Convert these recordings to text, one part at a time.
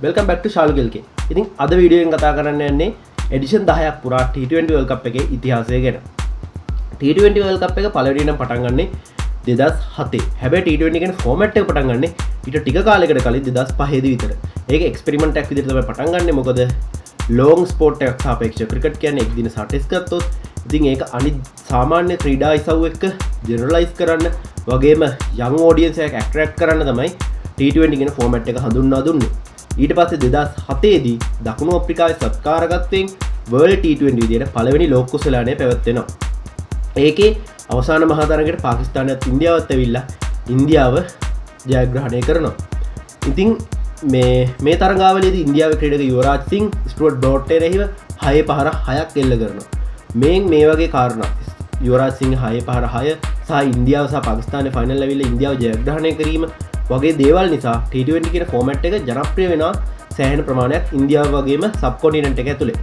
Welcome back to ශාලු LK. ඉතින් අද video එකෙන් කතා කරන්න යන්නේ එඩිෂන් 10ක් පුරා T20 World Cup එකේ ඉතිහාසය ගැන. T20 World Cup එක පළවෙනි නම් පටන් ගන්නේ 2007. හැබැයි T20 කියන ෆෝමැට් එක පටන් ගන්නේ ඊට ටික කාලයකට කලින් 2005 දී විතර. ඒක එක්ස්පෙරිමන්ට් එකක් විදිහට තමයි පටන් ගන්නෙ. මොකද ලෝං ස්පෝර්ට් එකක් සාපේක්ෂව ක්‍රිකට් කියන්නේ එක් දින සහ ටෙස්ට් ගත්තොත්, ඉතින් ඒක අනිත් සාමාන්‍ය ක්‍රීඩා ඉසව් එක්ක ජෙනරලයිස් කරන්න වගේම යං ඔඩියන්ස් එකක් ඇට්‍රැක්ට් කරන්න තමයි T20 කියන ෆෝමැට් එක හඳුන්වා දුන්නේ. ඊට පස්සේ 2007 දී දකුණු අප්‍රිකාවේ සත්කාරකත්වයෙන් World T20 විදියට පළවෙනි ලෝක කුසලානය පැවැත්වෙනවා. ඒකේ අවසාන මහා තරගයට පාකිස්තානයත් ඉන්දියාවත් ඇවිල්ලා ඉන්දියාව ජයග්‍රහණය කරනවා. ඉතින් මේ මේ තරගාවලියේදී ඉන්දියාවේ ක්‍රීඩක යුවරාජ් සිං ස්ටුවර්ට් බ්‍රෝඩ් එරෙහිව 6 පහර 6ක් එල්ල කරනවා. මේන් මේ වගේ කාරණා, යුවරාජ් සිං 6 පහර 6 සහ ඉන්දියාව සහ පාකිස්තානය ෆයිනල් ඇවිල්ලා ඉන්දියාව ජයග්‍රහණය කිරීම වගේ දේවල් නිසා T20 කියන ෆෝමැට් එක ජනප්‍රිය වෙනවා සෑහෙන ප්‍රමාණයක් ඉන්දියාව වගේම සබ් කොන්ටිනන්ට් එක ඇතුලේ.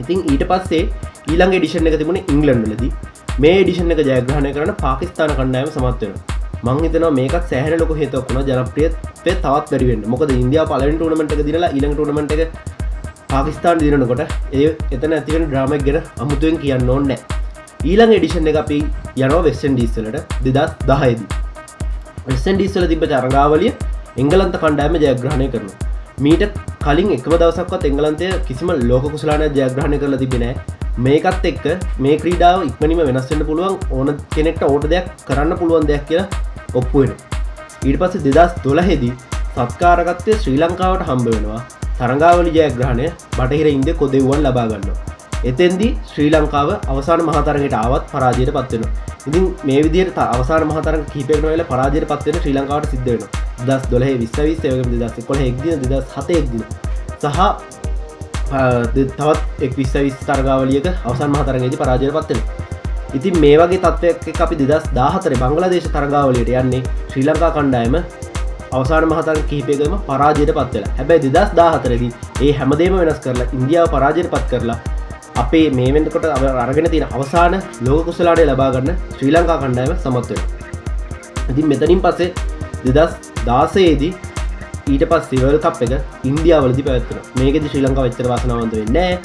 ඉතින් ඊට පස්සේ ඊළඟ එඩිෂන් එක තිබුණේ ඉංග්ලන්ඩ් වලදී. මේ එඩිෂන් එක ජයග්‍රහණය කරන පාකිස්තාන කණ්ඩායම සමත් වෙනවා. මං හිතනවා මේකත් සෑහෙන ලොකු හේතුවක් වුණා ජනප්‍රියත්වය තවත් වැඩි වෙන්න. මොකද ඉන්දියාව පළවෙනි ටූර්නමන්ට් එක දිනලා ඊළඟ ටූර්නමන්ට් එක පාකිස්තාන දිනනකොට ඒ එතන ඇති වෙන ඩ්‍රාමා එක ගැන අමුතුවෙන් කියන්න ඕනේ නැහැ. ඊළඟ එඩිෂන් එක අපි යනවා වෙස්ට් ඉන්ඩීස් වලට 2010 දී. වෙස්ට් ඉන්ඩීස් වල තිබ්බ තරගාවලිය එංගලන්ත කණ්ඩායම ජයග්‍රහණය කරනවා. මීට කලින් එකම දවසක්වත් එංගලන්තය කිසිම ලෝක කුසලානයක් ජයග්‍රහණය කරලා තිබ්බේ නෑ. මේකත් එක්ක මේ ක්‍රීඩාව ඉක්මනින්ම වෙනස් වෙන්න පුළුවන්, ඕන කෙනෙක්ට ඕන දෙයක් කරන්න පුළුවන් දෙයක් කියලා ඔප්පු වෙනවා. ඊට පස්සේ 2012 දී සත්කාරකත්වය ශ්‍රී ලංකාවට හම්බ වෙනවා. තරඟාවලි ජයග්‍රහණය බටහිර ඉන්දිය කොදෙව්වන් ලබා ගන්නවා. එතෙන්දී ශ්‍රී ලංකාව අවසාන මහා තරගයට ආවත් පරාජයට පත් වෙනවා. ඉතින් මේ විදිහට අවසාන මහා තරග කිහිපයකට වෙලා පරාජයට පත් වෙන ශ්‍රී ලංකාවට සිද්ධ වෙනවා. 2012 20 20, ඒ වගේම 2011 එක් දින, 2007 එක් දින සහ තවත් එක් 20 20 තරගාවලියක අවසාන මහා තරගයේදී පරාජයට පත් වෙනවා. ඉතින් මේ වගේ තත්ත්වයක් එක්ක අපි 2014 බංග්ලාදේශ තරගාවලියට යන්නේ ශ්‍රී ලංකා කණ්ඩායම අවසාන මහා තරග කිහිපයකම පරාජයට පත් වෙලා. හැබැයි 2014 දී ඒ හැමදේම වෙනස් කරලා ඉන්දියාව පරාජයට පත් කරලා අපේ මේ වෙනකොට අරගෙන තියෙන අවසාන ලෝක කුසලානය ලබා ගන්න ශ්‍රී ලංකා කණ්ඩායම සමත් වෙනවා. ඉතින් මෙතනින් පස්සේ 2016 දී ඊට පස්සේ වර්ල්ඩ් කප් එක ඉන්දියාවලදී පැවැත්වෙනවා. මේකෙදි ශ්‍රී ලංකාව එච්චර වාසනාවන්ත වෙන්නේ නැහැ.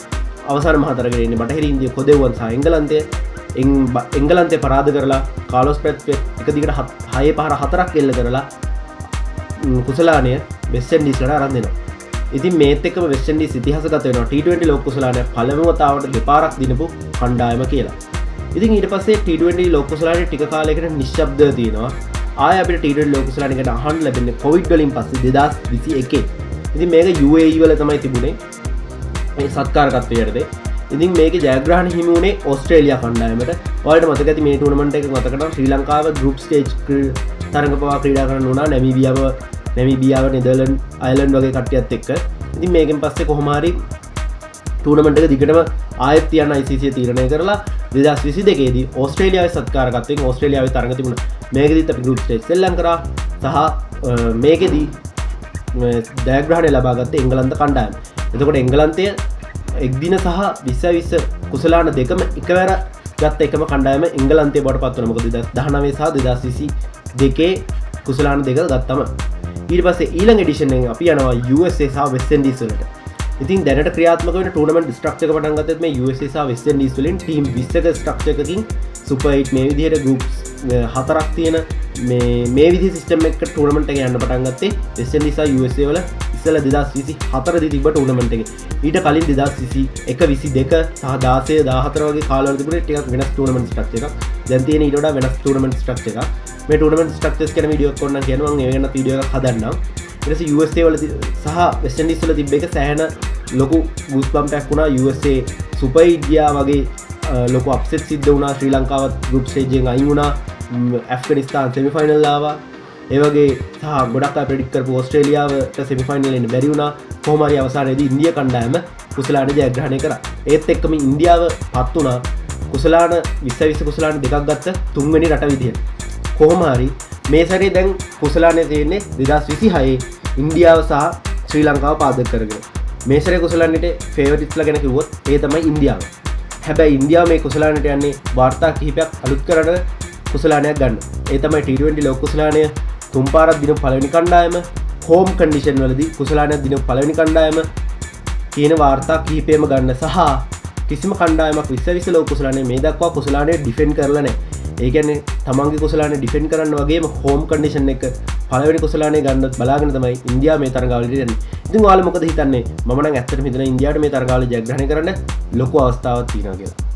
අවසාන මහා තරගයට එන්නේ බටහිර ඉන්දිය කොදෙව්වන් සහ එංගලන්තය. එංගලන්තය පරාද කරලා කාලොස් බ්‍රැත්වේට් එක දිගට 6 පහර 4ක් එල්ල කරලා කුසලානය වෙස්ට් ඉන්ඩීස්ලට අරන් දෙනවා. ඉතින් මේත් එක්කම වෙස්ට් ඉන්ඩීස් ඉතිහාසගත වෙනවා T20 ලෝක කුසලානය පළමු වතාවට දෙපාරක් දිනපු කණ්ඩායම කියලා. ඉතින් ඊට පස්සේ T20 ලෝක කුසලානය ටික කාලයකට නිශ්ශබ්දව තියෙනවා. ආය අපිට T20 ලෝක කුසලානය ගැන අහන්න ලැබෙන්නේ කොවිඩ් වලින් පස්සේ 2021. ඉතින් මේක UAE වල තමයි තිබුණේ මේ සත්කාරකත්වය යටතේ. ඉතින් මේකේ ජයග්‍රහණ හිමි වුණේ ඕස්ට්‍රේලියා කණ්ඩායමට. ඔයාලට මතක ඇති මේ ටූර්නමන්ට් එක මතක නම් ශ්‍රී ලංකාව ගෲප් ස්ටේජ් තරඟ පවා ක්‍රීඩා කරන්න වුණා නැමීබියාව, නෙදර්ලන්ඩ්, අයර්ලන්ඩ් වගේ කට්ටියත් එක්ක. ඉතින් මේකෙන් පස්සේ කොහොම හරි ටූර්නමන්ට් එක දිගටම ආයෙත් තියන්න ICC තීරණය කරලා 2022 දී ඕස්ට්‍රේලියාවේ සත්කාරකත්වයෙන් ඕස්ට්‍රේලියාවේ තරඟ තිබුණා. මේකෙදිත් අපි ගෲප් ස්ටේජ් සෙල්ලම් කරා සහ මේකෙදි ජයග්‍රහණය ලබා ගත්තේ එංගලන්ත කණ්ඩායම. එතකොට එංගලන්තය එක් දින සහ 20 20 කුසලාන දෙකම එකවර ගත්ත එකම කණ්ඩායම එංගලන්තය බවට පත් වුණා. මොකද 2019 සහ 2022 කුසලාන දෙක ගත්තම. ඊට පස්සේ ඊළඟ එඩිෂන් එකෙන් අපි යනවා USA සහ වෙස්ට් ඉන්ඩීස් වලට. ඉතින් දැනට ක්‍රියාත්මක වෙන ටූර්නමන්ට් ස්ට්‍රක්චර් එක පටන් ගත්තත් මේ USA සහ වෙස්ට් ඉන්ඩීස් වලින් ටීම් 20ක ස්ට්‍රක්චර් එකකින් සුපර් 8 මේ විදිහට ගෲප්ස් හතරක් තියෙන මේ මේ විදිහ සිස්ටම් එකක ටූර්නමන්ට් එක යන්න පටන් ගත්තේ වෙස්ට් ඉන්ඩීස් සහ USA වල ඉස්සෙල්ලා 2024 දී තිබ්බ ටූර්නමන්ට් එකේ. ඊට කලින් 2021, 22 සහ 16, 14 වගේ කාලවල තිබුණේ ටිකක් වෙනස් ටූර්නමන්ට් ස්ට්‍රක්චර් එකක්. දැන් තියෙන ඊට වඩා වෙනස් ටූර්නමන්ට් ස්ට්‍රක්චර් එකක්. මේ ටූර්නමන්ට් ස්ට්‍රක්චර්ස් ගැන වීඩියෝ එකක් ඕනනම් කියනවා, මම ඒ ගැන වීඩියෝ එකක් හදන්නම්. ඊට පස්සේ USA වල සහ වෙස්ට් ඉන්ඩීස් වල තිබ්බ එක සෑහෙන ලොකු ගූස් බම්ප් එකක් වුණා. USA super 8 ගියා වගේ ලොකු අප්සෙට් සිද්ධ වුණා. ශ්‍රී ලංකාවත් ගෲප් ස්ටේජ් එකෙන් අයින් වුණා. ඇෆ්ගනිස්තාන් සෙමි ෆයිනල් ආවා. ඒ වගේ සහ ගොඩක් අය ප්‍රෙඩික්ට් කරපු ඕස්ට්‍රේලියාවට සෙමි ෆයිනල් එන්න බැරි වුණා. කොහොම හරි අවසානයේදී ඉන්දිය කණ්ඩායම කුසලාන ජයග්‍රහණය කරා. ඒත් එක්කම ඉන්දියාව පත් වුණා කුසලාන 20 20 කුසලාන දෙකක් ගත්ත තුන්වෙනි රට විදිහට. කොහොම හරි මේ සැරේ දැන් කුසලානේ තියෙන්නේ 2026 ඉන්දියාව සහ ශ්‍රී ලංකාව පාදක කරගෙන. මේ සැරේ කුසලානෙට ෆේවරිට්ස්ලා ගැන කිව්වොත් ඒ තමයි ඉන්දියාව. හැබැයි ඉන්දියාව මේ කුසලානෙට යන්නේ වාර්තා කිහිපයක් අලුත් කරන කුසලානයක් ගන්න. ඒ තමයි T20 ලෝක කුසලානය තුන් පාරක් දිනපු පළවෙනි කණ්ඩායම. හෝම් කන්ඩිෂන් වලදී කුසලානයක් දිනපු පළවෙනි කණ්ඩායම කියන වාර්තා කිහිපයම ගන්න සහ කිසිම කණ්ඩායමක් 2020 ලෝක කුසලානයේ මේ දක්වා කුසලානය ඩිෆෙන්ඩ් කරලා නැහැ. ඒ කියන්නේ තමන්ගේ කුසලානය ඩිෆෙන්ඩ් කරන්න වගේම හෝම් කන්ඩිෂන් එක පළවෙනි කුසලානය ගන්නත් බලාගෙන තමයි ඉන්දියාව මේ තරඟාවලියට යන්නේ. ඉතින් ඔයාලා මොකද හිතන්නේ? මම නම් ඇත්තටම හිතනවා ඉන්දියාවට මේ තරඟාවලිය ජයග්‍රහණය කරන්න ලොකු අවස්ථාවක් තියෙනවා කියලා.